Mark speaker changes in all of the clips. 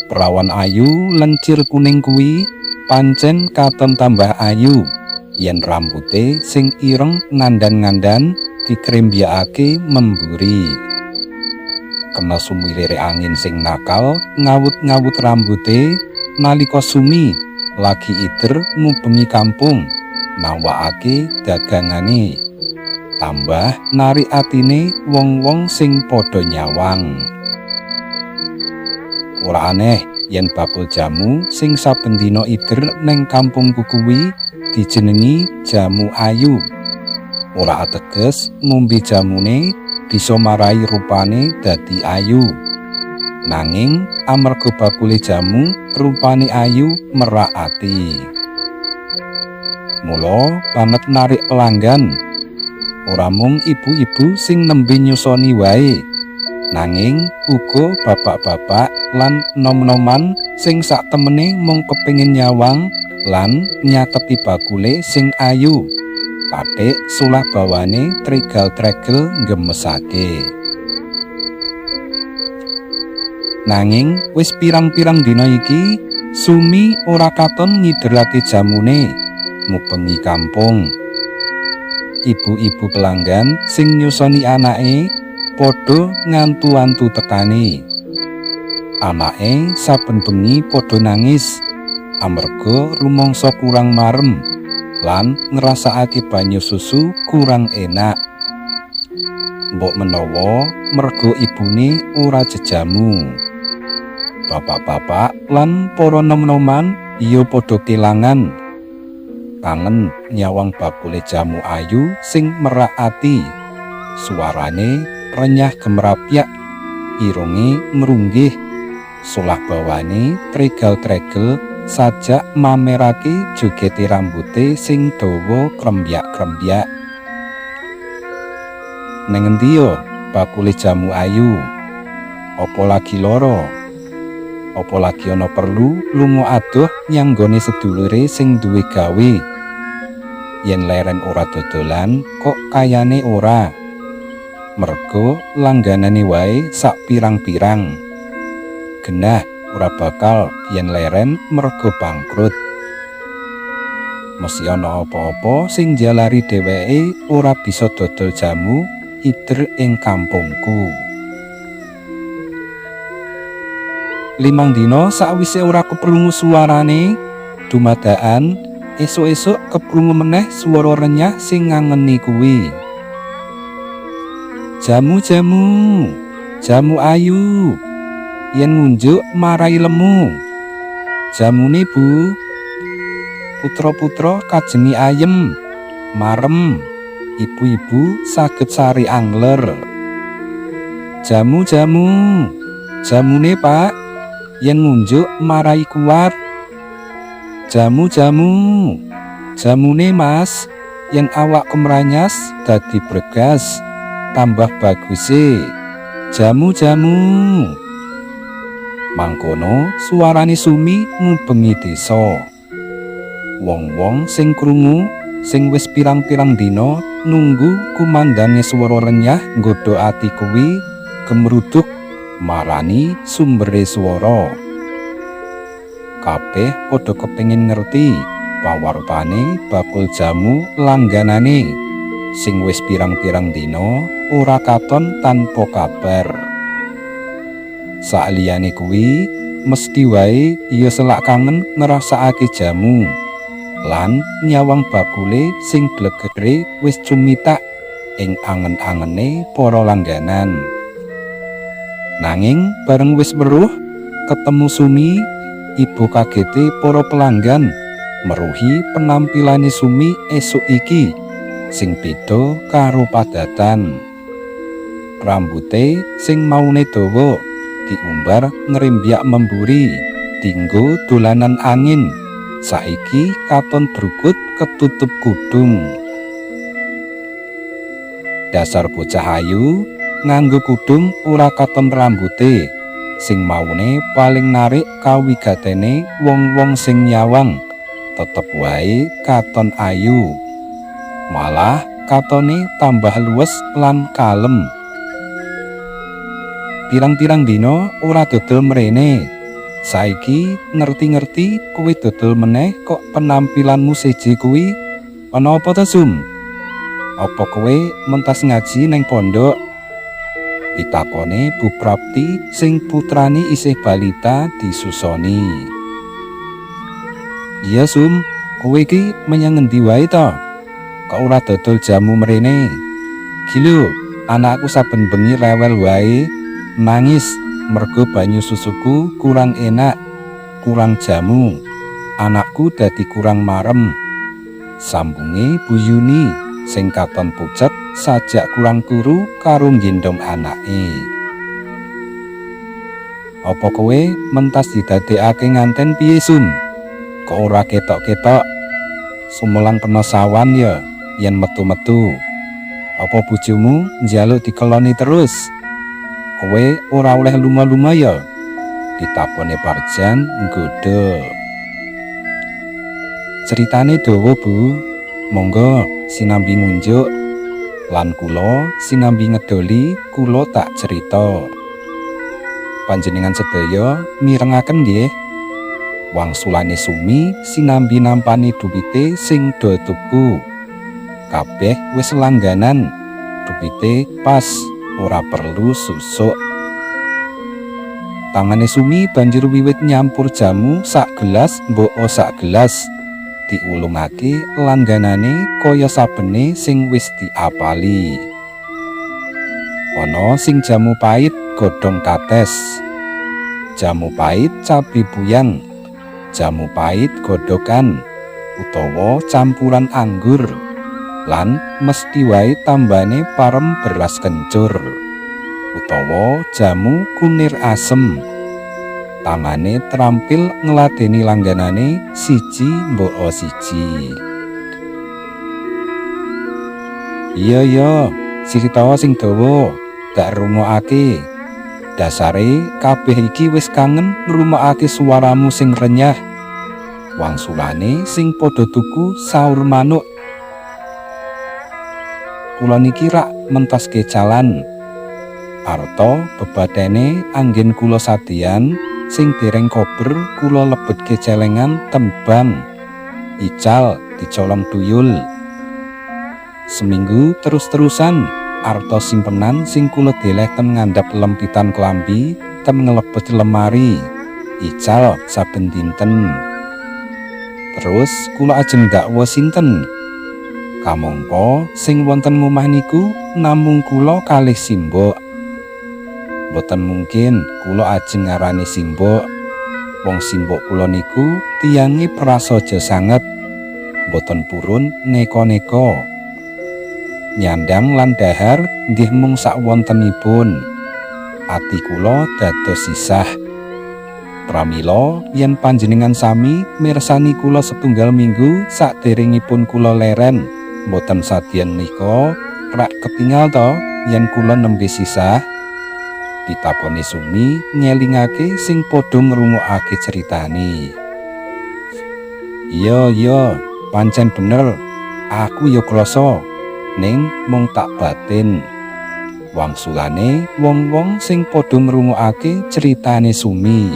Speaker 1: Prawan ayu lencir kuning kuwi pancen katon tambah ayu yen rambute sing ireng ngandan-ngandan dikrembyakake memburi. Kena sumilire angin sing nakal ngawut-ngawut rambute nalika Sumi lagi ider ngubengi kampung nawakake dagangane. Tambah narik atine wong-wong sing padha nyawang. Ora aneh yen bakul jamu sing saben dina ider neng kampungku kuwi dijenengi jamu ayu. Ora ateges ngombe jamune bisa marai rupane dadi ayu. Nanging amarga bakule jamu rupane ayu merak ati. Mula banget narik pelanggan. Ora mung ibu-ibu sing nembe nyusoni wae, nanging uga bapak-bapak lan nom-noman sing sak temene mung kepengin nyawang lan nyatepi bakule sing ayu. Kathik sulah bawane tregal-tregel nggemesake. Nanging wis pirang-pirang dina iki Sumi ora katon ngiderake jamune ngubengi kampung. Ibu-ibu pelanggan sing nyusoni anake padha ngantu-antu tekane. Anake saben bengi padha nangis amarga rumangsa kurang marem lan ngrasakake banyu susu kurang enak. Mbok menawa merga ibune ora jejamu. Bapak-bapak lan para nom-noman ya padha kelangan. Kangen nyawang bakule jamu ayu sing merak ati. Suarane renyah gemrapyak, irunge mrunggih, solah bawane tregal-tregel sajak mamerake jogete rambute sing dawa krembyak-krembyak. Neng endi yo bakule jamu ayu? Apa lagi lara? Apa lagi ana perlu lunga adoh nyang nggone sedulure sing duwe gawe? Yen leren ora dodolan kok kayane ora. Merga langganane wae sak pirang-pirang. Genah ora bakal yen leren merga bangkrut. Mesti ana apa-apa sing njalari dheweke ora bisa dodol jamu ider ing kampungku. 5 dina sakwise ora keprungu suarane, dumadakan esuk-esuk keprungu meneh swara renyah sing ngangeni kuwi. Jamu-jamu, jamu ayu, yen ngunjuk marai lemu. Jamune Bu, putra-putra kajengi ayem, marem, ibu-ibu saged sari angler. Jamu-jamu, jamune Pak, yen ngunjuk marai kuat. Jamu-jamu, jamune Mas, yen awak kemranyas dadi bregas, tambah baguse. Jamu-jamu. Mangkono suarane Sumi ngubengi desa. Wong-wong sing krungu sing wis pirang-pirang dina nunggu kumandange swara renyah nggodha ati kuwi gemruduk marani sumbere swara. Kabeh padha kepengin ngerti pawartane bakul jamu langganane sing wis pirang-pirang dina ora katon tanpa kabar. Sakliyane kuwi mesti wae ya selak kangen ngrasakake jamu lan nyawang bakule sing glegere wis cumitak ing angen-angene para langganan. Nanging bareng wis weruh ketemu Sumi, ibu kagete para pelanggan meruhi penampilane Sumi esuk iki sing beda karo padatan. Rambute sing maune dawa diumbar ngrembyak memburi, dinggo dolanan angin. Saiki katon brukut ketutup kudung. Dasar bocah ayu nganggo kudung ora katon rambute, sing maune paling narik kawigatene wong-wong sing nyawang, tetep wae katon ayu. Malah katone tambah luwes lan kalem. Pirang-pirang dina ora dodol mrene. Saiki ngerti-ngerti kowe dodol meneh kok penampilanmu seje kuwi. Ana apa ta, Sum? Apa kowe mentas ngaji neng pondok? Pitakone Bu Prapti sing putrane isih balita disusoni. Iya, Sum, kowe iki menyang ngendi wae ta? Kok ora dodol jamu mrene? Ki lho, anakku saben bengi rewel wae, nangis mergo banyu susuku kurang enak, kurang jamu. Anakku dadi kurang marem. Sambunge Bu Yuni sing katon pucet sajak kurang turu karo nggendong anake. Apa kowe mentas didadekake nganten piye, Sum? Kok ora ketok-ketok? Sumelang penasawan ya yen metu-metu. Apa bojomu njaluk dikeloni terus? Kowe ora oleh lunga-lunga ya? Ditakone Parjan nggodha. Ceritane dawa, Bu. Monggo sinambi ngunjuk lan kula sinambi ngedoli kula tak cerita. Panjenengan sedaya mirengaken nggih. Wangsulane Sumi sinambi nampani duwite sing do tuku. Kabeh wis langganan. Duwite pas, ora perlu susuk. Tangane Sumi banjur wiwit nyampur jamu sak gelas mbok sak gelas. Diulungake langganane kaya sabene sing wis diapali. Ana sing jamu pait godhong kates, jamu pait cabe buyang, jamu pait godhogan, utawa campuran anggur, lan mesti wae tambane parem beras kencur, utawa jamu kunir asem. Tangane terampil ngladeni langganane siji mbok siji. Iya iya, crita sing dawa, tak rungokake. Dasare kabeh iki wis kangen ngrungokake suaramu sing renyah. Wangsulane sing padha tuku saur manuk. Kula niki rak mentas kecalan. Arta bebathene anggen kula sadeyan sing dereng kober kula lebetke celengan ten bank. Ical dicolong tuyul. Seminggu terus-terusan arta simpenan sing kula deleh ten ngandhap lempitan klambi ten nglebet lemari. Ical saben dinten. Terus kula ajeng dakwa sinten? Kamangka sing wonten ngomah niku namung kula kalih simbok. Mboten mungkin kula ajeng ngarani simbok. Wong simbok kula niku tiyange prasaja sanget. Mboten purun neka-neka. Nyandang lan dahar nggih mung sakwontenipun. Ati kula dados sisah. Pramila yen panjenengan sami mirsani kula setunggal minggu saderengipun kula leren mboten sadeyan nika rak ketingal to yen kula nembe sisah. Pitakone Sumi ngelingake sing padha ngrungokake ceritane. Iya iya, pancen bener. Aku ya krasa ning mung tak batin. Wangsulane wong-wong sing padha ngrungokake ceritane Sumi.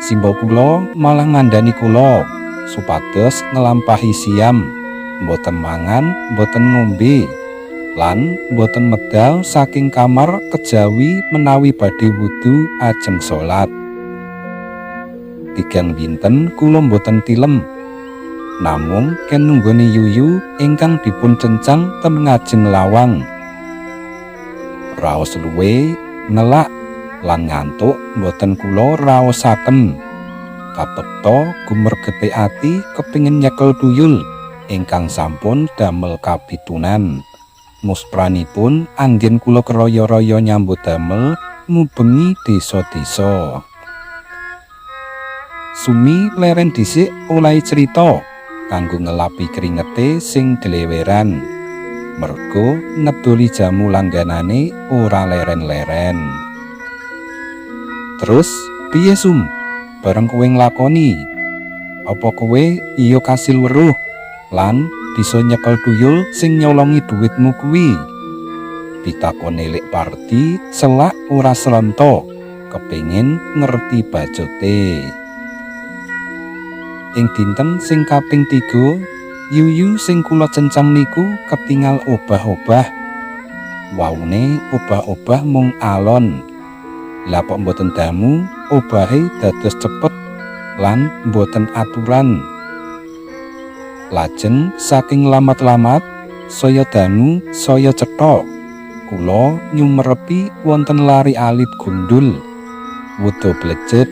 Speaker 1: Simbok kula malah ngandani kula supados nglampahi siam, mboten mangan, mboten ngombe, lan mboten medal saking kamar kejawi menawi badhe wudu ajeng salat. Tigang dinten kula mboten tilem. Namung ken nunggoni yuyu ingkang dipun cencang ten ngajeng lawang. Raos luwe, ngelak lan ngantuk mboten kula raosaken. Kapekta gumergete ati kepingin nyekel tuyul ingkang sampun damel kapitunan. Muspranipun anggen kula kraya-raya nyambut damel ngubengi desa-desa. Sumi leren dhisik olehe crita kanggo ngelapi kringete sing dleweran. Mergo ngedoli jamu langganane ora leren-leren. Terus piye, Sum? Bareng kowe nglakoni? Apa kowe iya kasil weruh lan bisa nyekel tuyul sing nyolongi duitmu kuwi? Pitakone Lik Pardi selak ora srenta, kepingin ngerti bacote. Ing dinten sing kaping 3, yuyu sing kula cencang niku ketingal obah-obah. Waune obah-obah mung alon. Lah kok mboten dangu, obahe dados cepet lan mboten aturan. Lajeng saking lamat-lamat saya dangu saya cetha. Kula nyumerepi wonten lare alit gundul. Wuda blejet,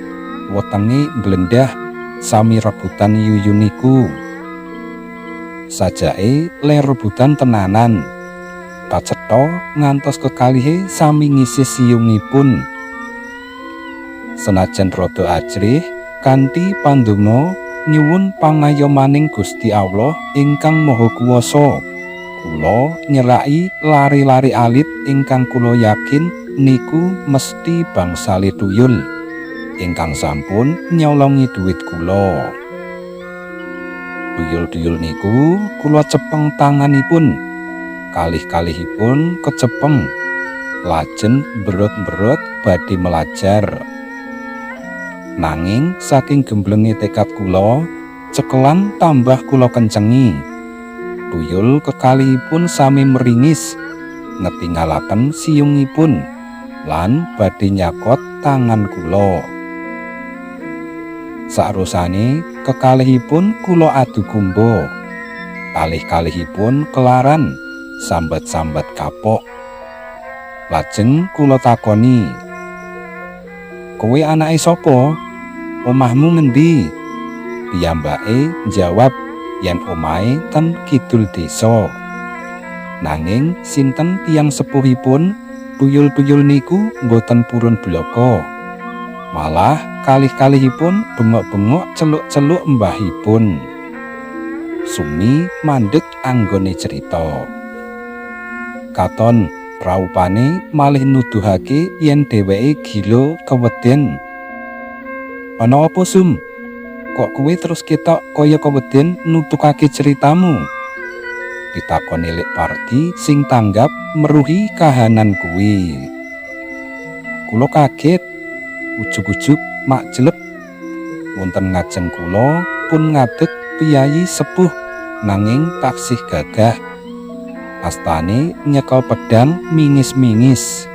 Speaker 1: wetenge mblendah, sami rebutan yuyu niku. Sajake le rebutan tenanan. Kacetha ngantos kekalihe sami ngisih siyungipun. Senajan rada ajrih, kanthi pandonga nyuwun pangayomaning Gusti Allah ingkang Maha Kuwasa, kula nyelaki lare-lare alit ingkang kula yakin niku mesti bangsale tuyul ingkang sampun nyolongi duit kula. Tuyul-tuyul niku kula cepeng tanganipun. Kalih-kalihipun kecepeng, lajeng mberot-mberot badhe melajar. Nanging saking gemblenge tekad kula, cekelan tambah kula kencengi. Tuyul kekalihipun sami meringis, ngetingalaken siyungipun lan badhe nyakot tangan kula. Sakrusane kekalihipun kula adu gumba. Kalih-kalihipun kelaran, sambat-sambat kapok. Lajeng kula takoni, "Kowe anake sapa? Omahmu ngendi?" Piyambake njawab yen omahe ten kidul desa. Nanging sinten tiyang sepuhipun, tuyul-tuyul niku mboten purun blaka. Malah kalih-kalihipun bengok-bengok celuk-celuk mbahipun. Sumi mandeg anggone cerita. Katon raupane malih nuduhake yen dheweke gila keweden. "Ana apa, Sum? Kok kowe terus ketok kaya keweden nutukake ceritamu?" Pitakone Lik Pardi sing tanggap meruhi kahanan kuwi. Kula kaget, ujug-ujug mak jleb. Wonten ngajeng kula pun ngadeg piyayi sepuh nanging taksih gagah. Astane nyekel pedang mingis-mingis.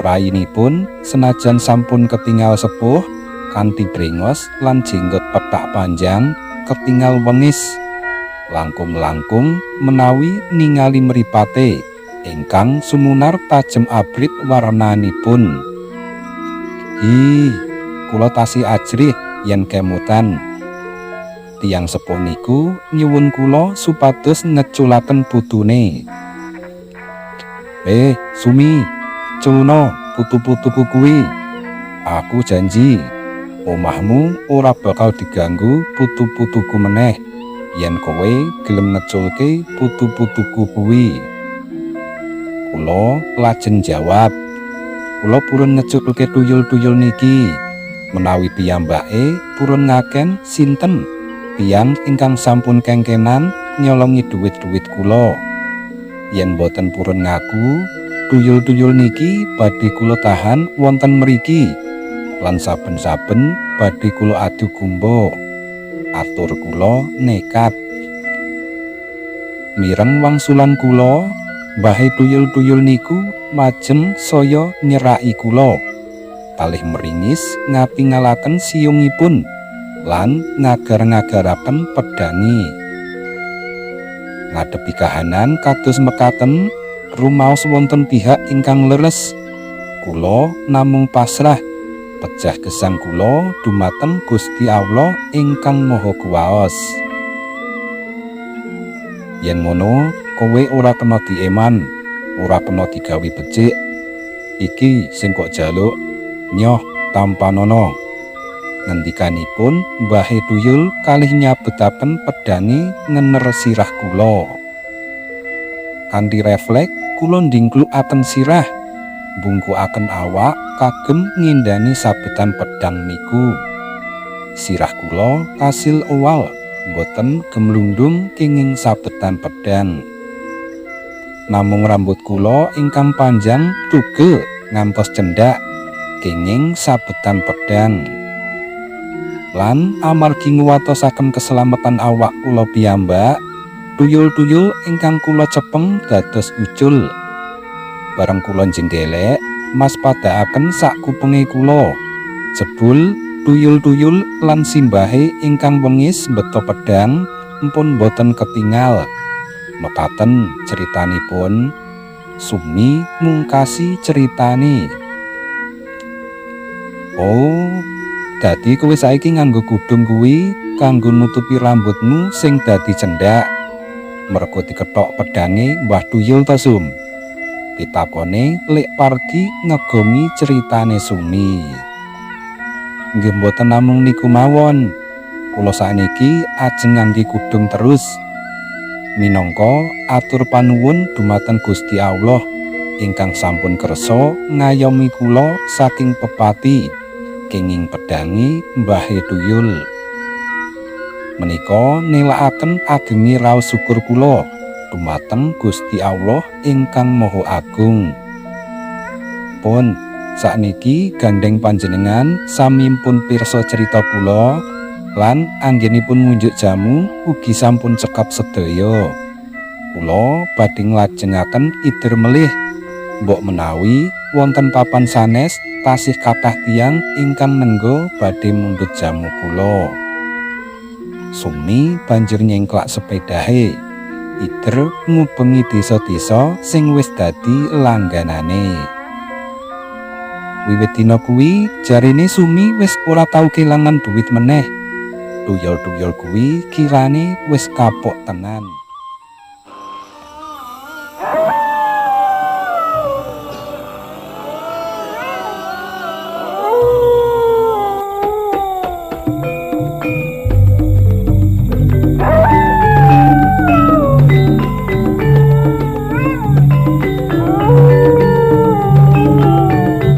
Speaker 1: Rainipun senajan sampun ketingal sepuh kanthi brengos lan jenggot pethak panjang ketingal wengis. Langkung-langkung menawi ningali mripate ingkang sumunar tajem abrit warnanipun. "Hi, kula tasih ajrih yen kemutan. Tiyang sepuh niku nyuwun kula supados ngeculaken putune. Eh, Sumi, culno putu-putuku kuwi. Aku janji, omahmu ora bakal diganggu putu-putuku meneh yen kowe gelem ngeculke putu-putuku kuwi." Kula lajeng jawab, "Kula purun ngeculke tuyul-tuyul niki menawi piyambake purun ngaken sinten tiyang ingkang sampun kengkenan nyolongi duit-duit kula. Yen boten purun ngaku, tuyul-tuyul niki badhe kula tahan wonten mriki lan saben-saben badhe kula adu gumba," atur kula nekat. Mireng wangsulan kula, mbahe tuyul-tuyul niku majeng saya nyeraki kula. Kalih meringis ngatingalaken siyungipun lan ngagar-ngagaraken pedange. Ngadepi kahanan kados mekaten, rumaos wonten pihak ingkang leres. Kula namung pasrah, pejah gesang kula dumateng Gusti Allah ingkang Maha Kuwaos. "Yen ngono, kowe ora kena dieman, ora kena digawe becik. Iki sing kok jaluk, nyoh tampanono," ngendikanipun mbahe tuyul kalih nyabetaken pedange ngener sirah kula. Kanthi refleks kula ndingklukaken sirah, mbungkukaken awak kagem ngindani sabetan pedang niku. Sirah kula kasil owal, boten gemlundung kenging sabetan pedang. Namung rambut kula ingkang panjang tugel ngantos cendhak kenging sabetan pedang. Lan amargi nguwatosaken keselamatan awak kula piyambak, tuyul-tuyul ingkang kula cepeng dados ucul. Bareng kula jenggelek, maspadaaken sak kupenge kula. Jebul tuyul-tuyul lan simbahe ingkang wengis mbeta pedang empun boten ketingal. Mekaten ceritanipun. Sumi mungkasi ceritane. "Oh, dadi kowe saiki nganggo kudung kuwi kanggo nutupi rambutmu sing dadi cendhak mergo dikethok pedange Mbah Tuyul to, Sum?" pitakone Lek Pardi ngegongi ceritane Sumi. "Nggih mboten namung niku mawon. Kula sakniki ajeng ngangge kudung terus. Minangka atur panuwun dumateng Gusti Allah ingkang sampun kersa ngayomi kula saking pepati kenging pedange Mbahe Tuyul. Menika nelakaken agenge raos syukur kula dumateng Gusti Allah ingkang Maha Agung. Pun, sakniki gandeng panjenengan sami pun pirsa cerita kula lan anggenipun ngunjuk jamu ugi sampun cekap sedaya. Kula badhe nglajengaken ider melih, mbok menawi wonten papan sanes tasih kathah tiyang ingkang nengga badhe mundhut jamu kula." Sumi banjur nyengklak sepedahe, ider ngubengi desa-desa sing wis dadi langganane. Wiwit dina kuwi jarene Sumi wis ora tau kelangan duit meneh. Tuyul-tuyul kuwi kirane wis kapok tenan.